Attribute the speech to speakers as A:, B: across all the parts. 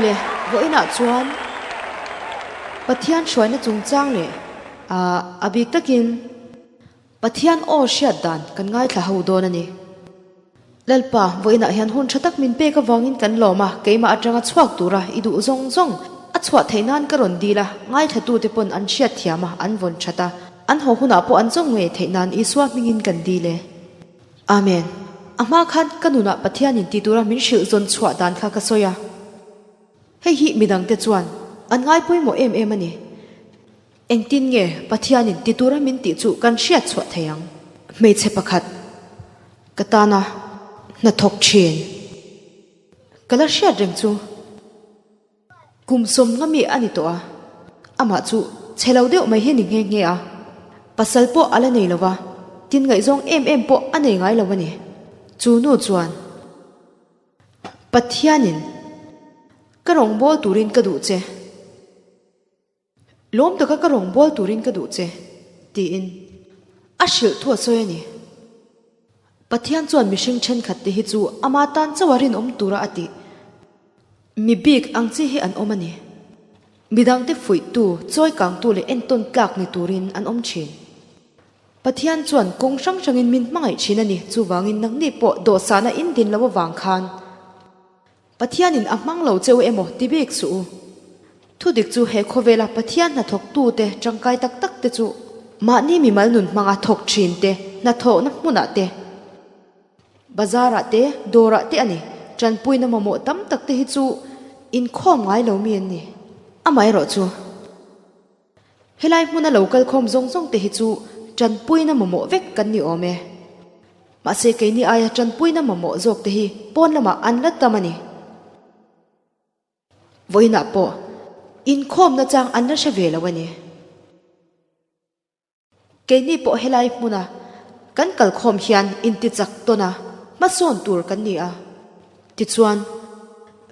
A: Awle, vawiinah chuan Pathian hruaina chungchang leh a bik takin Pathian aw hriat dan kan ngaithla ho dawn a ni. Lalpa, vawiinah hian hun tha tak min pek avangin kan lawm a, keimah atanga chhuak tura i duh zawng zawng a chhuah theih nan ka rawn dil a, ngaithlatute pawn an hriat thiam a, an vawn that a, an haw hunah pawh an zawng ngei theih nan Isua hmingin kan dil e. Amen. A hma khan ka nunah Pathianin ti tura min hrilh zawn chhuah dan kha ka sawi a. Hei hi midangte chuan an ngai pawimawh em em a ni. Engtin nge Pathianin ti tura min tih chu kan hriat chhuah thei ang? Hmeichhe pakhat ka tana hnathawk thin ka la hriat reng chu Kum sawmnga mi a ni tawh a, amah chu chhe lo deuh mai hi ni nghe nghe a, pasal pawh a la nei lo va, tin ngaihzawng em em pawh a nei ngai lo a ni. Chu nu chuan, Pathianin ka rawngbâwl turin ka duh che. Lawm taka ka rawngbâwl turin ka duh che, tiin a hrilh thu a sawi a ni. Pathian chuan mihring thenkhatte hi chu ama tan chauha rinawm tura a tih. Mi bik ang chi hi an awm a ni. Midangte fuihtu, chawikangtu leh entawn tlak ni turin an awm thin. Pathian chuan kawng hrang hrangin min hmangaih thin a ni, chuvangin nangni pawh dawhsana in din loh avang khan Pathianin a hmang lo cheu emaw ti bik suh u. Thudik chu he khawvela Pathian hnathawktute tangkai tak tak te chu mahni mimal nun hmanga thawk thin te, hnathawhna hmunah te, bazarah te, dawrah te a ni. Tanpuina mamawh tam tak te hi chu inkhawm ngai lo mi an ni. Amaherawh chu. Helai hmuna lo kal khawm zawng zawng te hi chu tanpuina mamawh vek kan ni awm e. Mahse keini aia tanpuina mamawh zawk te hi pawn lamah an la tam a ni. Vawiinah pawh inkhawmna chang an la hre ve lo a ni. Keini pawh helai hmuna kan kalkhawm hian intichak tawn a, hmasawn tur kan ni a. Tichuan,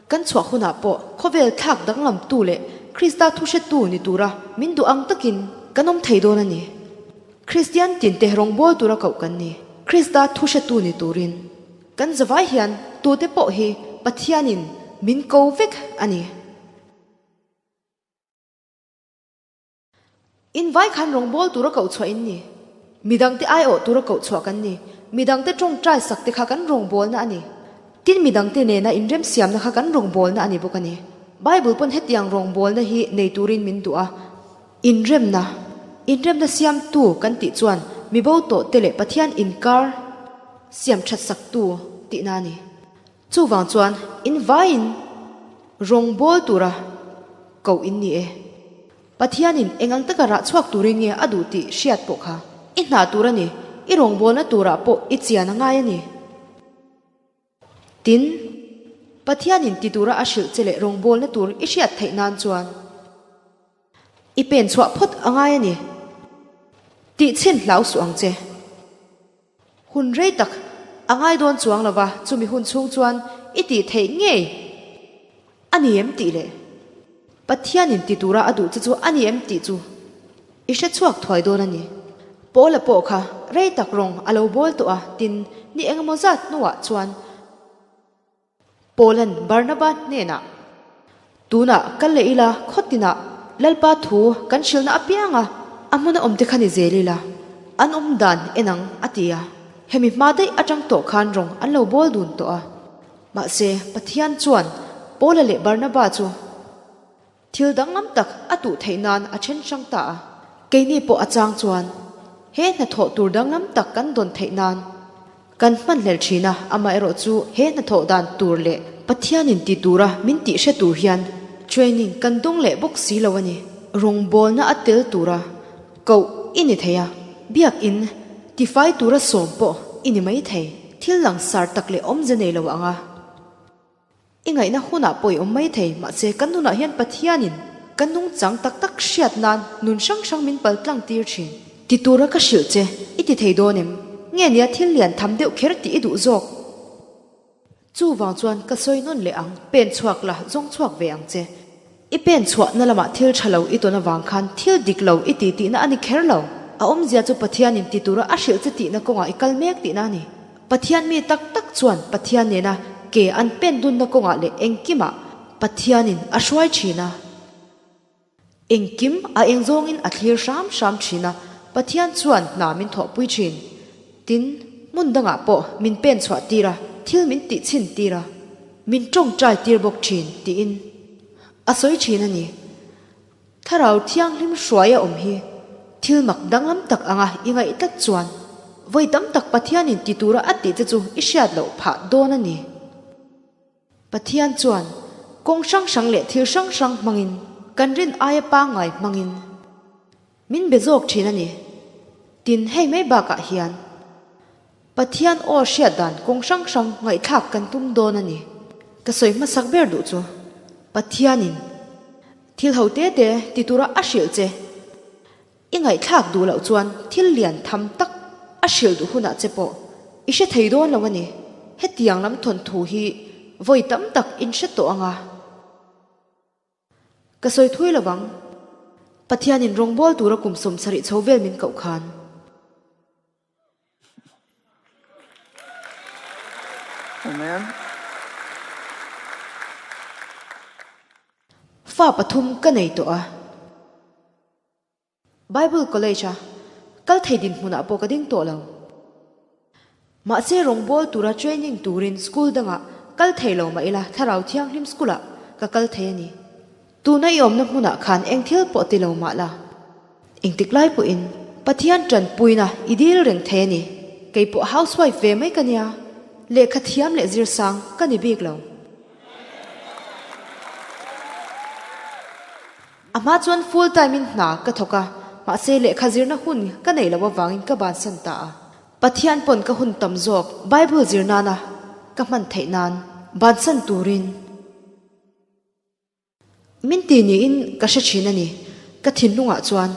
A: kan chhuah hunah pawh khawvel thlak danglamtu leh Krista thuhretu ni tura min duh ang takin kan awm thei dawn a ni. Kristian tinte rawngbâwl tura koh kan ni. Krista thuhretu ni turin kan zavai hian tute pawh hi Pathianin min ko vek a ni. In vai khan rawngbâwl tura koh chhuah in ni. Midangte aiawh tura koh chhuah kan ni. Midangte tawngtai sak te kha kan rawngbâwlna a ni. Tin midangte nena inremsiamna kha kan rawngbâwlna a ni bawk a ni. Bible pawn hetiang rawngbâwlna hi nei turin min duh a. Inremna, Inremna siamtu kan tih chuan mi bo tawh te leh Pathian inkar siam that saktu tihna a ni. Chuvang chuan in vaiin rawngbâwl tura koh in ni e. Pathianin eng ang taka rah chhuak turin nge a duh tih hriat pawh kha i hnah tur a ni, i rawngbawlna turah pawh i chian a ngai a ni. Tin, Pathianin ti tura a hrilh che leh rawngbawlna tur i hriat theih nan chuan i pen chhuah phawt a ngai a ni tih chhin hlau suh ang che. Hun rei tak a ngai dawn chuang lo va, chumi hun chhung chuan i tih theih ngei a ni em tih leh Pathianin ti tura a duh che chu a ni em tih chu i hre chhuak thuai dawn a ni. Paula pawh kha rei tak rawng a lo bawl tawh a, tin, ni engemaw zat hnuah chuan Paula'n Barnaba hnenah, Tunah kal leh ila, khaw tinah Lalpa thu kan hrilhna apianga a hmuna awmte kha ni zel ila, an awm dan en ang, a ti a. Hemi hma daih atang tawh khan rawng an lo bawl dun tawh a. Mahse, Pathian chuan Paula leh Barnaba chu thil danglam tak a tuh theih nan a then hrang ta a. Keini pawh a chang chuan he hnathawh tur danglam tak kan dawn theih nan kan hmanhlel thin a, amaherawh chu he hnathawh dan tur leh Pathianin ti tura min tih hre tur hian training kan dawng leh bawk si lo a ni. Rawngbawlna a tel tura koh i ni thei a, biakin tifai tura sawm pawh i ni mai thei. Thil langsar tak leh awmze nei lo ang a. I ngaihna hunah pawh i awm mai thei, mahse kan nunah hian Pathianin kan nungchang tak tak hriat nan nun hrang hrang min pal tlang tir thin. Ti tura ka hrilh che, i ti thei dawn em? Nge nia thil lian tham deuh kher tih i duh zawk? Chuvang chuan ka sawi nawn leh ang, pen chhuak la, zawng chhuak ve ang che. I pen chhuahna lamah thil tha lo i tawn avang khan thil dik lo i ti tihna a ni kher lo. A awmzia chu Pathianin ti tura a hrilh che tihna kawngah i kal mek tihna a ni. Pathian mi tak tak chuan Pathian nena ke an pen dunna kawngah leh engkimah. Pathianin a hruai thin a. Engkim a eng zawngin a thlir hram hram thin a, Pathian chuan hna min thawhpui thin. Tin, hmun dangah pawh min pen chhuah tir a, thil min tih chhin tir a, min tawngtai tir bawk thin tiin a sawi thin a ni. Thlarau Thianghlim hruai a awm hi thil mak danglam tak anga i ngaih tlat chuan vawi tam tak Pathianin ti tura a tih che chu i hriat loh phah dawn a ni. Pathian chuan kawng hrang hrang leh thil hrang hrang hmangin kan rin aia pangngai hmangin min be zawk thin a ni. Tin, hei mai bakah hian Pathian aw hriat dan kawng hrang hrang ngaihthlak kan tum dawn a ni. Ka sawi hmasak ber duh chu Pathianin thil ho te te ti tura a hrilh che. I ngaihthlak duh loh chuan thil lian tham tak a hrilh duh hunah che pawh i hre thei dawn lo a ni. Hetiang lam thawnthu hi vawi tam tak in hre tawh ang a. Ka sawi thui lo vang. Pathianin rawngbawl tura kum 70 chho vel min koh khan.
B: Amen.
A: Fa pathum ka nei tawh a. Bible College a kal thei dinhmunah pawh ka ding tawh lo. Mahse rawngbawl tura training turin school dangah kal thei lo mah ila Thlarau Thianghlim School ah ka kal thei a ni. Tuna i awmna hmunah khan eng thil pawh ti lo mah la. Engtik lai pawhin Pathian tanpuina i dil reng thei a ni. Kei pawh housewife ve mai ka nia, lehkha thiam leh zirsang ka ni bik lo. A hma chuan full time in hna ka thawk a, mahse lehkha zirna hun ka neih loh avangin ka bansan ta a. Pathian pawn ka hun tam zawk Bible zir nana ka hman theih nan bansan turin min ti niin ka hre thin a ni. Ka thinlungah chuan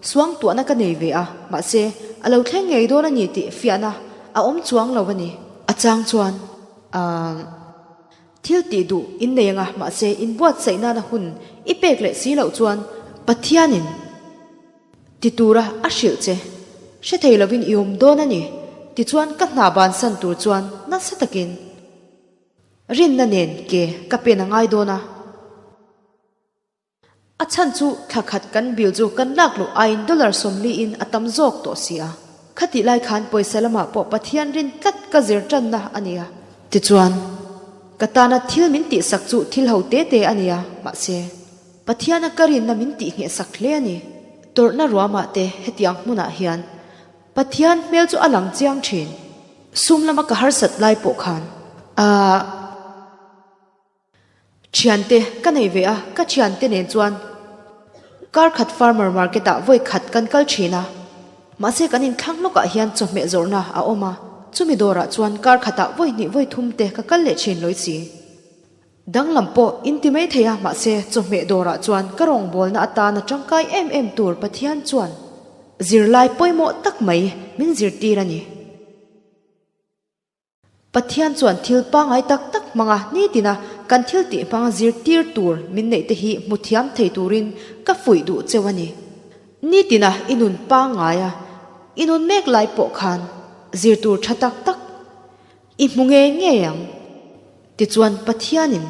A: suangtuahna ka nei ve a, mahse a lo thleng ngei dawn a ni tih fiahna a awm chuang lo a ni. A chang chuan aah. Thil tih duh in nei anga mahse in buatsaih nana hun i pek leh si loh chuan Pathianin ti tura a hrilh che. Hre thei lovin i awm dawn a ni. Tichuan ka hna bansan tur chuan nasa takin rinna nen ke ka pen a ngai dawn a. A chhan chu thla khat kan bill chu kan lak loh aiin dollar 40 in a tam zawk tawh si a. Khatih lai khan pawisa lamah pawh Pathian rin tlat ka zir tanna a ni a. Tichuan, ka tana thil min tihsak chu thil ho te te a ni a, mahse, Pathiana ka rinna min tihnghehsak hle a ni. Tawrhna ruamah te hetiang hmunah hian Pathian hmel chu a lang chiang thin. Sum lama ka harsat lai pawh khan aah. Thiante ka nei ve a, ka thiante nen chuan kar khat farmer market ah vawi khat kan kal thin a, mahse kan inthlang lawkah hian chawhmeh zawrhna a awm a, chumi dawrah chuan kar khatah vawi hnih vawi thum te ka kal leh thin lawi si. Danglam pawh in ti mai thei a, mahse chawhmeh dawrah chuan ka rawngbawlna atana tangkai em em tur Pathian chuan zirlai pawimawh tak mai min zirtir a ni. Pathian chuan thil pangngai tak tak hmanga nitina kan thil tih hmanga zirtir tur min neih te hi hmu thiam thei turin ka fuih duh cheu a ni. Nitina i nun pangngaia i nun mek lai pawh khan zir tur tha tak tak i hmu ngei ngei ang. Tichuan Pathianin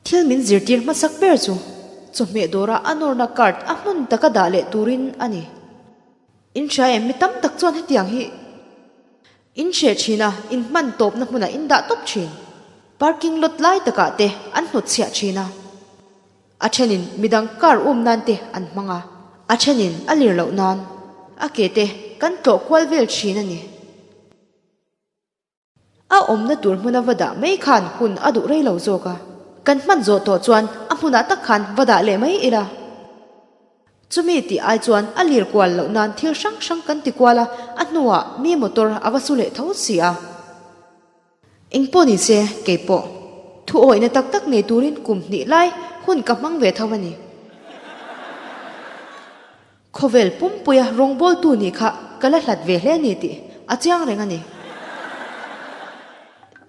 A: thil min zirtir hmasak ber chu chawhmeh dawra a nawrna card a hmun taka dah leh turin a ni. In hria em mi tam tak chuan hetiang hi In hreh thin a, in hman tawpna hmunah in dah tawp thin. Parking lot lai takah te an hnawtchhiah thin a. A thenin midang car um nan te an hmang a, a thenin a lir loh nan a ke te kan tlawh kual vel thin a ni. A awmna tur hmuna va dah mai khan hun a duh rei lo zawk a, kan hman zawh tawh chuan a hmunah tak khan va dah leh mai ila. Chumi tih ai chuan a lir kual loh nan thil hrang hrang kan ti kual a, a hnuah mi motor a va su leh tho si a. Engpawh ni se, kei pawh thu awihna tak tak nei turin kum hnih lai hun ka hmang ve tho a ni. Khawvel pumpuia rawngbawltu nih kha ka la hlat ve hle a ni tih a chiang reng a ni.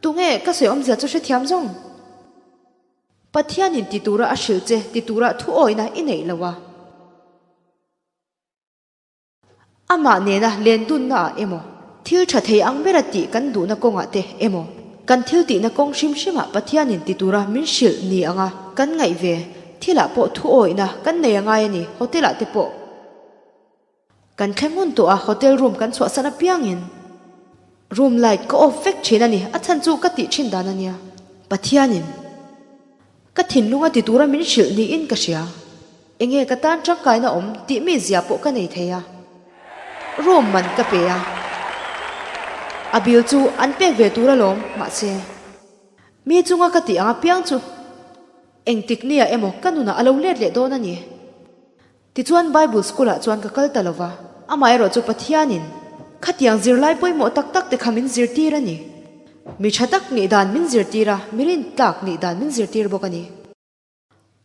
A: Tunge ka sawi awmzia chu hrethiam zawng? Pathianin ti tura a hrilh che ti tura thu awihna i neih lo a. Amah nena len dunna ah emaw, thil tha thei ang bera tih kan duhna kawngah te emaw. Kan thil tihna kawng hrim hrimah Pathianin ti tura min hrilh ni anga kan ngaih ve thilah pawh thu awihna kan nei a ngai a ni, hotel ah te pawh. Kan thleng hun tawh a, hotel room kan chhuahsan apiangin room light ka off vek thin a ni, a chhan chu ka tih thin dan a nia. Pathianin ka thinlung a ti tura min hrilh niin ka hria. Enge ka tan tangkaina awm tih mi zia pawh ka nei thei a. Room man ka pe a, a bill chu an pek ve tur alawm, mahse mi chunga ka tih ang apiang chu engtik nia emaw ka nunah a lo let leh dawn a ni. Tichuan Bible School ah chuan ka kal ta lova, amaherawh chu Pathianin khatiang zirlai pawimawh tak tak te kha min zirtir a ni. Mi tha tak nih dan min zirtir a, mi rintlak nih dan min zirtir bawk a ni.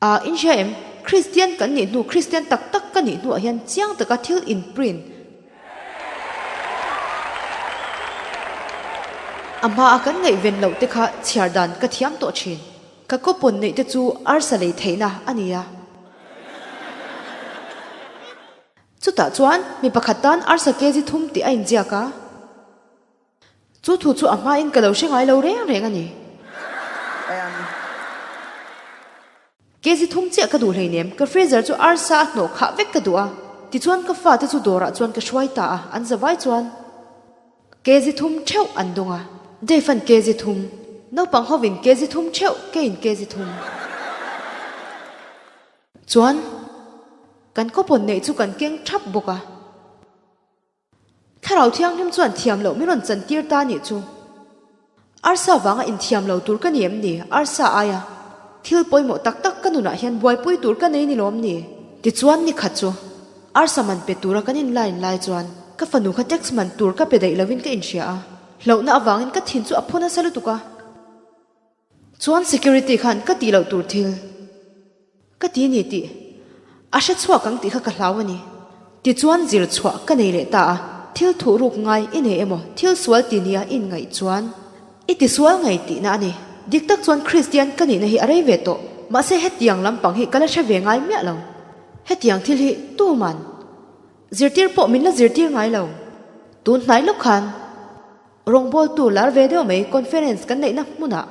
A: A, in hria em? Kristian kan nih hnu, Kristian tak tak ka nih hnuah hian chiang taka thil in print a hmaa kan ngaihven loh te kha chhiar dan ka thiam tawh thin. Ka coupon neih te chu arsa lei theihna a ni a. Chutah chuan mi pakhat tan arsa kg thum tih a inziak a. Chu thu chu a hmain ka lo hre ngai lo reng reng a ni. Kg thum chiah ka duh hleinem, ka freezer chu arsa a hnawh khah vek ka duh a. Tichuan ka fate chu dawrah chuan ka hruai ta a, an zavai chuan. Kg thum theuh an dawng a. Dave-a'n kg thum, naupang hovin kg thum theuh, keiin kg thum. Chuan, kan coupon neih chu kan keng thap bawk a. Thlarau Thianghlim chuan thiam loh min rawn chantir ta nih chu. Arsa vanga inthiam lo tur ka ni em ni? Arsa aia thil pawimawh tak tak ka nunah hian buaipui tur ka nei ni lawm ni? Tichuan ni khat chu arsa man pe tura kan in line lai chuan ka fanu kha tax man tur ka pe daih lovin ka inhria a, hlauhna avangin ka thin chu a phu nasa lutuk a. Chuan security khan ka tih loh tur thil ka ti ni tih a hre chhuak ang tih kha ka hlau a ni. Tichuan zir chhuah ka nei leh ta a, thil thuh ruk ngai i nei emaw thil sual ti nia i inngaih chuan i ti sual ngei tihna a ni. Dik tak chuan Kristian ka nihna hi a rei ve tawh, mahse hetiang lampang hi ka la hre ve ngai miah lo. Hetiang thil hi tuman zirtir pawh min la zirtir ngai lo. Tun hnai lawk khan Rawngbawltu lar ve deuh mai conference kan neihna hmunah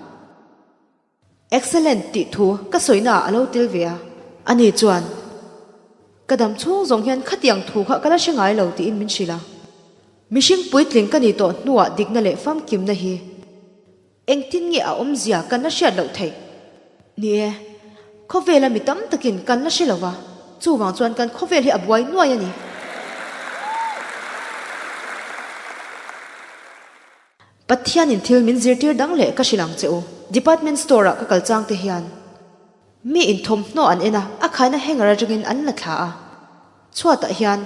A: Excellent tih thu ka sawina ah a lo tel ve a, ani chuan ka dam chhung zawng hian khatiang thu kha ka la hre ngai lo tiin min hrilh a. Mihring puitling ka nih tawh hnuah dikna leh famkimna hi Engtin nge a awmzia kan la hriat loh theih? Ni e, khawvela mi tam takin kan la hre lo va, chuvang chuan kan khawvel hi a buai nuai a ni. Pathianin thil min zirtir dang leh ka hrilh ang che u. Department store ah ka kal chang te hian mi in thawmhnaw an en a, a khaina hanger atangin an la thla a, chhuatah hian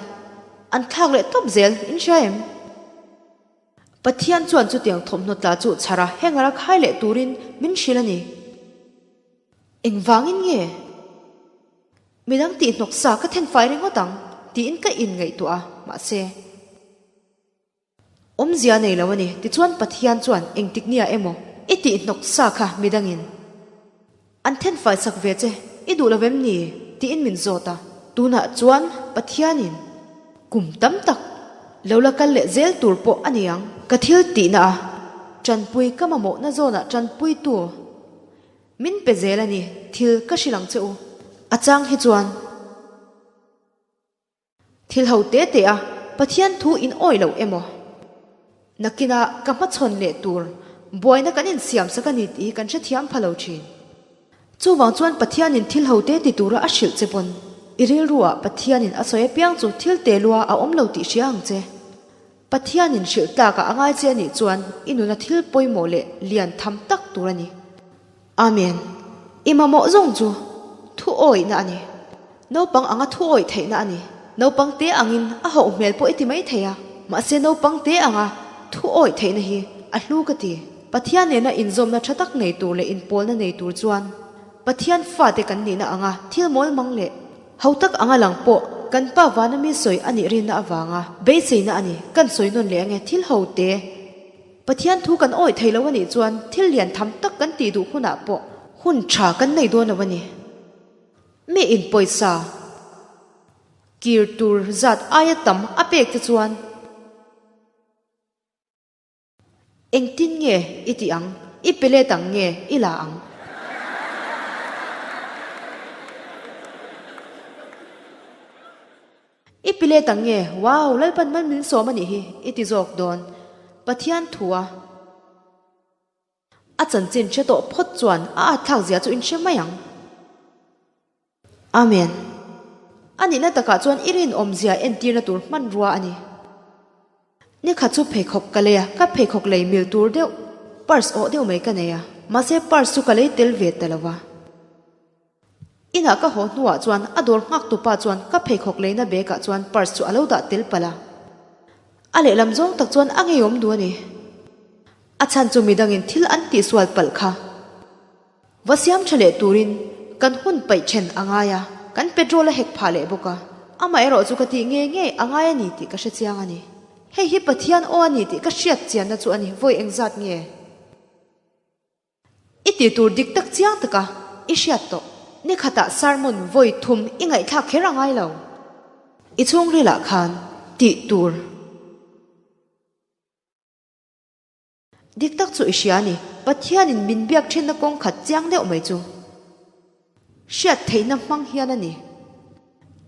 A: an thlak leh tawp zel, in hria em? Pathian chuan chutiang thawmhnaw tla chu chhar a hanger a khai leh turin min hrilh a ni. Engvangin nge? Midang tihhnawk sa ka thenfai ringawt ang tiin ka inngaihtuah a, mahse, awmzia nei lo a ni. Tichuan Pathian chuan engtik nia emaw i tihhnawk sa kha midangin An thenfai sak ve che, i duh lo vem ni? tiin min zawt a. Tunah chuan Pathianin kum tam tak lo la kal leh zel tur pawh a ni ang. Ka thil tihna a tanpui ka mamawhna zawnah tanpuitu min pe zel a ni, thil ka hrilh ang che u. A chang hi chuan. Thil ho te te a Pathian thu in awih loh emaw? Nakinah ka hmachhawn leh tur buaina kan insiam sak a ni tih hi kan hrethiam pha lo thin. Chuvang chuan Pathianin thil ho te ti tura a hrilh che pawn i rilruah Pathianin a sawi apiang chu thil te lua a awm lo tih hria ang che. Pathianin hrilh tlakah a ngai che a nih chuan i nuna thil pawimawh leh lian tham tak tur a ni. Amen. I mamawh zawng chu thu awihna a ni. Naupang anga thu awih theihna a ni. Naupang te angin a hoh hmel pawh i ti mai thei a, mahse naupang te anga thu awih theihna hi a hlu ka ti. Pathian nena inzawmna tha tak nei tur leh inpawlna nei tur chuan Pathian fate kan nihna anga thil mawl mang leh ho tak anga lang pawh kan Pa vana mi sawi a nih rinna avanga beiseina a ni. Kan sawi nawn leh ange thil ho te. Pathian thu kan awih thei lo a nih chuan thil lian tham tak kan tih duh hunah pawh hun tha kan nei dawn lo a ni. Mi in pawisa kir tur zat aia tam a pek te chuan engtin nge i tih ang? I pe let ang nge i la ang? I pe let ang nge, Wow, Lalpan mal min sawm a nih hi, i ti zawk dawn. Pathian thu a. A chanchin hre tawh phawt chuan a at thlak zia chu in hre mai ang. Amen. A nihna takah chuan i rinawmzia entirna tur hmanrua a ni. Nikhat chu pheikhawk ka lei a, ka pheikhawk lei mil tur deuh, purse awh deuh mai ka nei a, mahse purse chu ka lei tel ve ta lo va. Inah ka haw hnuah chuan a dawr nghak tupa chuan ka pheikhawk leina bag ah chuan purse chu a lo dah tel palh a. A lehlam zawng tak chuan a ngeiawm duh a ni. A chhan chu midangin thil an tihsual palh kha va siam tha leh turin kan hun paih then a ngai a, kan petrol a hek phah leh bawk a. Amaherawh chu ka tih ngei ngei a ngai a ni tih ka hre chiang a ni. Hei hi Pathian aw a ni tih ka hriat chianna chu a ni vawi engzat nge? I tih tur dik tak chiang taka i hriat tawh. Ni khatah sermon vawi thum i ngaihthlak kher a ngai lo. I chhungrilah khan tih tur. Dik tak chu i hria a ni. Pathianin min biak thinna kawng khat chiang deuh mai chu hriat theihna hmang hian a ni.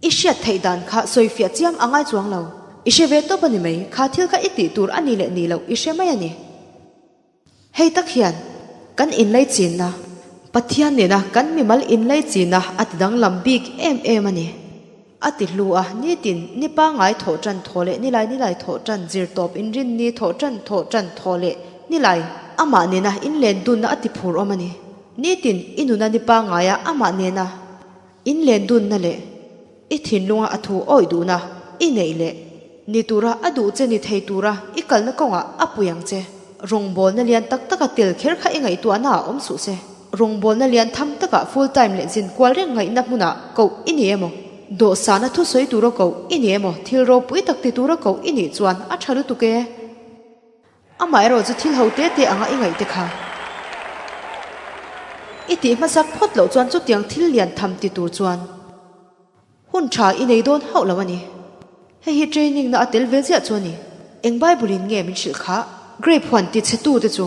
A: I hriat theih dan kha sawifiah chiam a ngai chuang lo. I hre ve tawp a ni mai. Kha thil kha i tih tur a ni leh ni loh i hre mai a ni. Hei tak hian kan inlaichinna, Pathian nena kan mimal inlaichinna a ti danglam bik em em a ni. A ti hlu a, nitin ni pangngai thawh tan thaw leh nilai nilai thawh tan zir tawp inrin ni thawh tan thawh tan thaw leh nilai amah nena inlen dunna a ti phur awm a ni. Nitin i nuna ni pangngaia amah nena inlen dunna leh I thinlunga a thu awih duhna i neih leh ni tura a duh che ni thei tura i kalna kawngah a pui ang che. Rawngbawlna lian tak taka tel kher kha i ngaihtuahna ah awm suh se. Rawngbawlna lian tham takah full time leh zin kual reng ngaihna hmunah koh i ni emaw, dawhsana thusawi tura koh i ni emaw, thil ropui tak ti tura koh i nih chuan a tha lutuk e. Amaherawh chu thil ho te te anga i ngaih te kha i tih hmasak phawt loh chuan chutiang thil lian tham ti tur chuan hun tha i nei dawn hauh lo a ni. Hei hi training na a tel ve ziah chu a ni. Eng Bible in nge min hrilh khah? Grape huan ti chhe tu te chu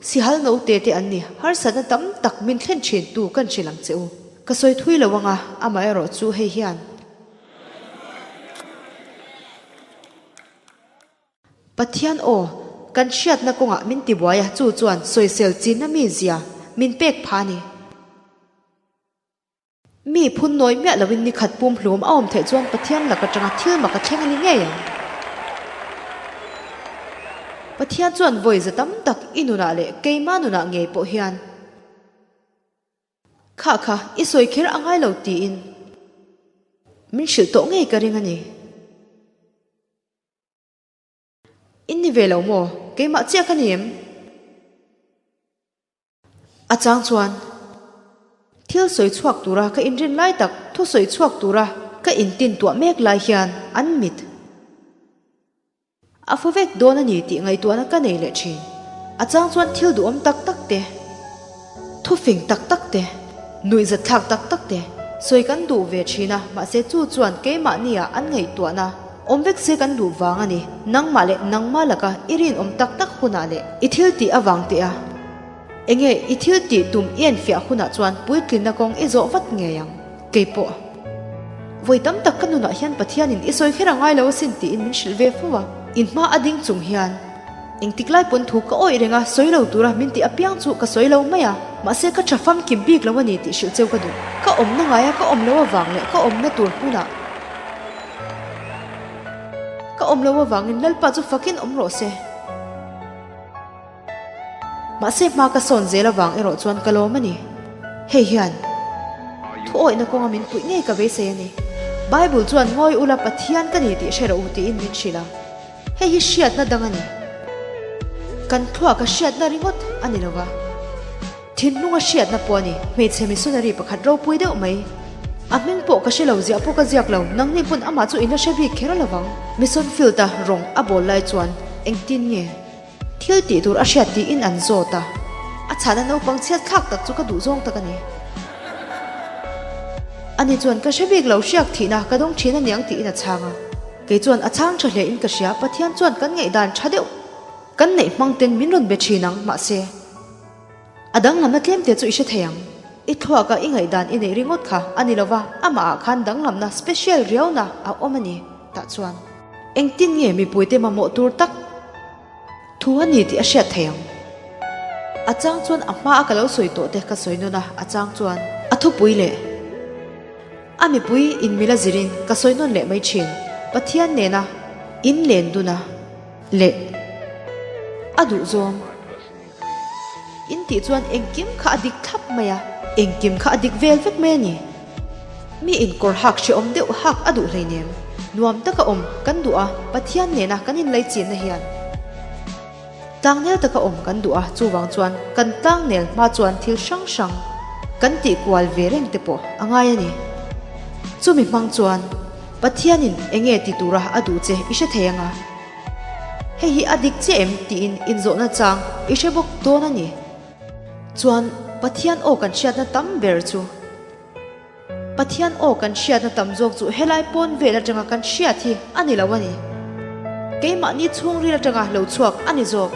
A: sihal no te te an ni, harsatna tam tak min thlen thin tu kan hrilh ang che u. Ka sawi thui lo anga, amaherawh chu hei hian. Pathian aw, kan hriatna kawngah min tibuai a, chu chuan sawisel chinna mi zia min pek pha a ni. Mi phun nawi miah loin ni khat pum hlum a awm theih chuan Pathian lak atanga thil mak a thleng a ni ngei ang. Pathian chuan vawi za tam tak i nunah leh keima nunah ngei pawh hian Kha kha, i sawi kher a ngai lo tiin min hrilh tawh ngei ka ring a ni. In ni ve lo maw? Keimah chiah ka ni em? A chang chuan thil sawi chhuak tura ka inrin lai tak, thu sawi chhuak tura ka intin tuah mek lai hian an mit a fu vek dawn a ni tih ngaihtuahna ka nei leh thin. A chang chuan thil duhawm tak tak te, thufing tak tak te, nuihzatthlak tak tak te sawi kan duh ve thin a, mahse chu chuan keimahnia an ngaihtuahna Awm vek se kan duh vang a ni. Nangmah leh nangmah laka i rinawm tak tak hunah leh i thil tih avang teh a. Enge i thil tih tum i enfiah hunah chuan puitlinna kawng i zawh vat ngei ang. Keipawh. Vawi tam tak ka nunah hian Pathianin i sawi kher a ngai lo asin tiin min hrilh ve fo a. In hma a ding chung hian engtik lai pawn thu ka awih reng a, sawi lo tura min tih apiang chu ka sawi lo mai a. Mahse ka tha famkim bik lo a ni tih hrilh cheu ka duh. Ka awmna ngaia ka awm lo avang leh ka awmna tur hmunah. Ka awm lo avangin Lalpa chu fakin awm rawh se. Mahse hma ka sawn zel avang erawh chuan ka lawm a ni. Hei hian thu awihna kawnga min puih ngei ka beisei a ni. Bible chuan ngawi ula Pathian ka ni tih hre rawh u tiin min hrilh a. Hei hi hriatna dang a ni. Kan thluaka hriatna ringawt a ni lova. Thinlunga hriatna pawh a ni. Hmeichhe missionary pakhat ropui deuh mai. A hming pawh ka hre lo, ziah pawh ka ziak lo. Nangni pawn amah chu in la hre bik kher lovang. Mission field-a rawng a bawl lai chuan engtin nge thil tih tur a hriat tiin an zawt a. A chhana naupang chhiat thlak tak chu ka duh zawng tak a ni. Ani chuan ka hre bik lo, hriak thihna ka dawng thin a niang tiin a chhang a. Kei chuan a chhang tha hle in ka hria, Pathian chuan kan ngaihdan tha deuh kan neih hmang ten min rawn be thin ang, mahse. A danglamna tlemte chu i hre thei ang. I thluaka i ngaihdan i neih ringawt kha a ni lova, amahah khan danglamna special riauna a awm a ni. Tah chuan engtin nge mipuite mamawh tur tak thu a ni tih a hriat thei ang. A chang chuan a hma a ka lo sawi tawh te ka sawi nawn a, a chang chuan a thupui leh a mipui inmila zirin ka sawi nawn leh mai thin. Pathian nena in len dun a leh a duhzawng. In tih chuan engkim kha a dik thlap mai a, engkim kha a dik vel vek mai a ni. Mi inkawr hak hrehawm deuh hak a duh hleinem. Nuam taka awm kan duh a, Pathian nena kan inlei chinna hian tlangnel taka awm kan duh a, chuvang chuan kan tlangnel hma chuan thil hrang hrang kan tih kual ve reng te pawh a ngai a ni. Chumi hmang chuan Pathianin enge ti tura a duh che i hre thei anga. Hei hi a dik chiah em tiin inzawhna chang i hre bawk dawn a ni. Chuan Pathian aw kan hriatna tam ber chu Pathian aw kan hriatna tam zawk chu helai pawn vel atanga kan hriat hi a ni lo a ni. Keimahni chhungril atanga lo chhuak a ni zawk.